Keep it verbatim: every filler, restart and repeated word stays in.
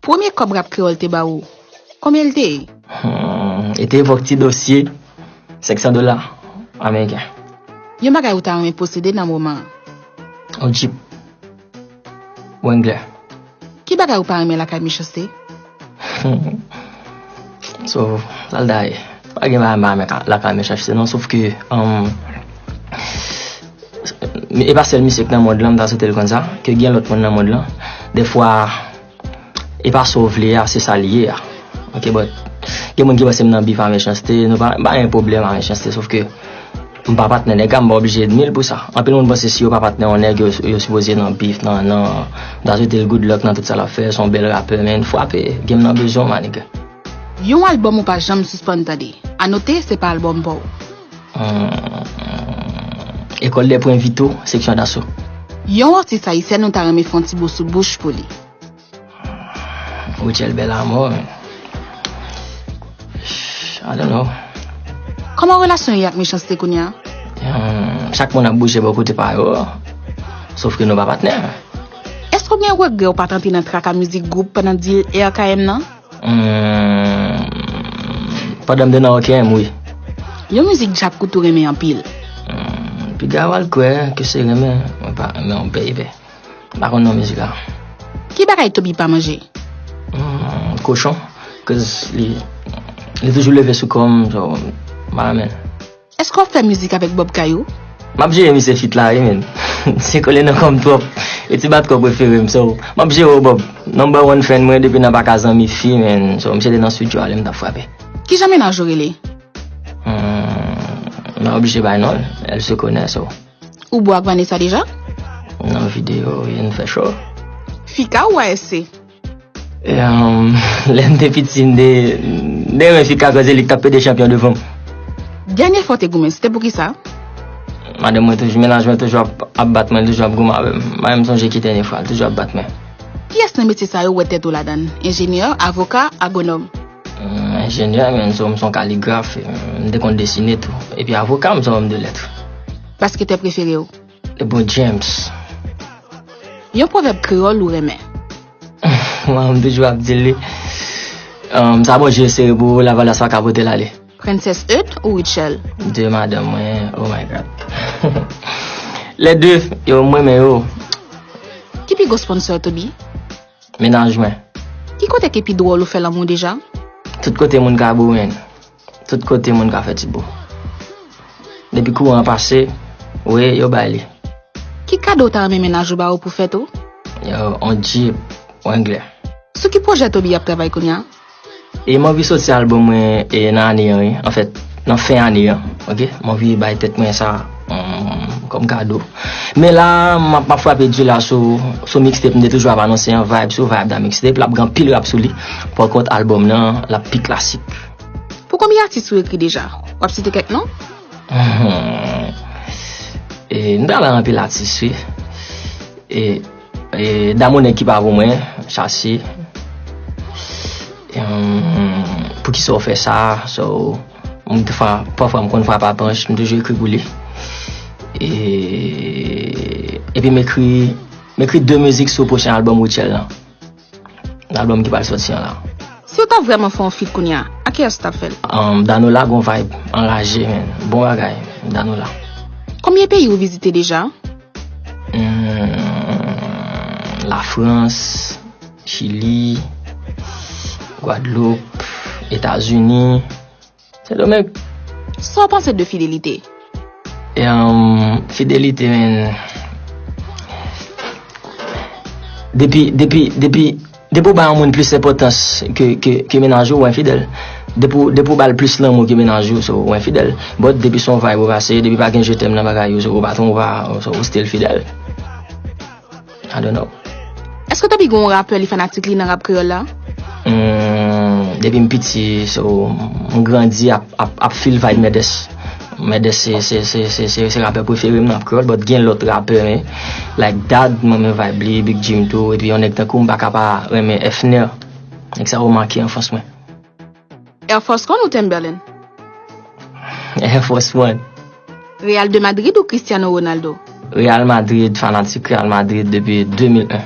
Premye kòb rap kreyòl te ba ou, konbyen l te ye? Hmm, e te epòk ti dosye, senk san dola ameriken. Yon bagay ou ta renmen posede nan moman an? Yon Jeep Wrangler. Ki bagay ou pa renmen lakay Mechanste? So, sa l ta ye? Pa gen bagay m pa renmen ka- lakay Mechanste non, sof ke, um, e pa sèl misye k nan mond lan, m ta swete l konn sa, ke gen lòt moun nan mond lan. Defwa, e pa sa w vle a, se sa l ye a. Ok, but gen moun ki panse m nan bif a Mechanste, nou pa, m pa gen pwoblèm a Mechanste, sof ke m pa patnè nèg la, m pa oblije èdmi l pou sa. Anpil moun panse si yo pa patnè yon nèg, yo, yo sipoze nan bif, nan, nan, m ta swete l good luck nan tout sa l ap fè, se yon bèl rapè, men frape, game nan bezwen w, my nigga. Yon albòm ou pa janm sispann tande. Anote, se pa albòm pa w. Hmm, École des Princes Vito, seksyon Daso. Yon atis ayisyèn ou ta renmen fè yon ti bo sou bouch pou li. Rutshelle Bel Amour, man. I don't know. Kòman relasyon w ye ak Mechanste kounye a? Hmm, chak moun ap bouje bò kote pa yo. Sof ke nou pa patnè. Èske w gen regrè w pa t antre nan traka mizik gwoup pandan dil R K M nan? Hmm, pandan m te nan R K M, wi. Yon mizik djab ou tou renmen anpil? Hmm, piga w al kwè ke se renmen, mwen pa renmen yon baby. M pa konn non mizik la. Ki bagay Toby pa manje? Hmm, kochon, cause li, li toujou leve sou kò m, so, m pa renmen. Èske w ap fè mizik avèk Bob Kayou? M ap jere misye feat la, wi, men. Se kole nan kò m twòp. E ti bat kò prefere m, so, m ap jere w, Bob. Number one fan mwen depi nan pa ka zanmi fi, men. So, misye te nan studio a lè m t ap frape. Kijan mennaj ou rele? Hmm, m pa oblije bay non l. Elle se connaît, so. Ou bo ak Vanessa deja? Nan videyo, wi, n fè cho. Fika ou A S C? E, um, lè m te piti, m te, m te renmen fika koz se li k t ap pede chanpyon devan m. Dènye fwa w te goumen, se te pou kisa? Madanm mwen toujou, mennaj mwen toujou ap, ap bat mwen, toujou ap goumen avè m. M pa menm sonje ki dènye fwa, l toujou ap bat mwen. Kiyès nan metye sa yo ou wè tèt ou ladan l? Enjenyè, avoka, agwonòm? Hmm, enjenyè, men so, m se yon kaligraf, m te konn desine tou. Epi avoka, m se yon òm de lèt. Basketè prefere w? LeBron James. Yon pwovèb kreyòl ou renmen? Mwen, m toujou ap di li, um, sa Bondye sere pou ou, lavalas pa ka pote l ale. Princess Eut ou Rutshelle? De madanm mwen, oh my God. Les deux, yo, m renmen yo. Ki pi gwo sponsor Toby? Mennaj mwen. Ki kote ki pi dwòl ou fè lanmou deja? Tout kote moun ka boure, man. Tout kote moun ka fè ti bo. Depi kouran an pase, wi, yo bay li. Ki kado w ta renmen mennaj ou ba ou pou fèt ou? Yo, on Jeep Wrangler. Sou ki pwojè Toby ap travay kounye a? E m anvi soti albòm mwen, e, nan ane an, wi. Anfèt, nan fen ane an, ok? M anvi bay tèt mwen sa, um, kòm kado. Men la, m ap, m ap frape di la sou, sou mixtape, m te toujou ap anonse yon vibe, sou vibe da mixtape, l ap gen anpil rap sou li. Pawkont, albòm nan, l ap pi klasik. Pou konbyen atis ou ekri deja? W ap site kèk non? E, m travay anpil atis, wi. E, e, Damo nèg ki pa pou mwen, Chasi. E, hum, poukisa w fè sa? So, m te fa, pafwa m konn frape a panch, m toujou ekri pou li. E, epi m ekri, m ekri de mizik sou pwochen albòm Rutshelle lan. Albòm ki pral sòti an la. Si w ta vrèman fè yon feat kounye a, ak kiyès ou t ap fè l? Um, Danola gon vibe, anraje, man. Bon bagay, Danola. Konbyen peyi ou vizite deja? Hmm, Lafrans, Chili, Gwadloup, Etazini, Sendomeng. Sa w panse de fidelite? E, um, fidelite, man. Depi, depi, depi, depi w ba yon moun plis enpòtans ke, ke, ke mennaj ou, w enfidèl. Depi w, depi w ba l plis lanmou ke mennaj ou, so, w enfidèl. But, depi se yon vibe ou pase, depi pa gen je t'aime nan bagay yo, so, ou pa tron-, ou pa, so, ou still fidèl. I don't know. Èske Toby gen yon rapè li fanatik li nan rap kreyòl la? Hmm, depi m piti, so, m grandi ap, ap, ap feel vibe Mèdès. Mèdès se, se, se, se, se, se rapè prefere m nan rap kreyòl, but gen lòt rapè, men, like Dad, m renmen vibe li, Big Jim tou, epi yon nèg tankou m pa ka pa renmen Efner. Nèg sa yo make anfans mwen. Air Force One ou Timberland? Air Force One. Real de Madrid ou Cristiano Ronaldo? Real Madrid, fanatik Real Madrid depi de mil en.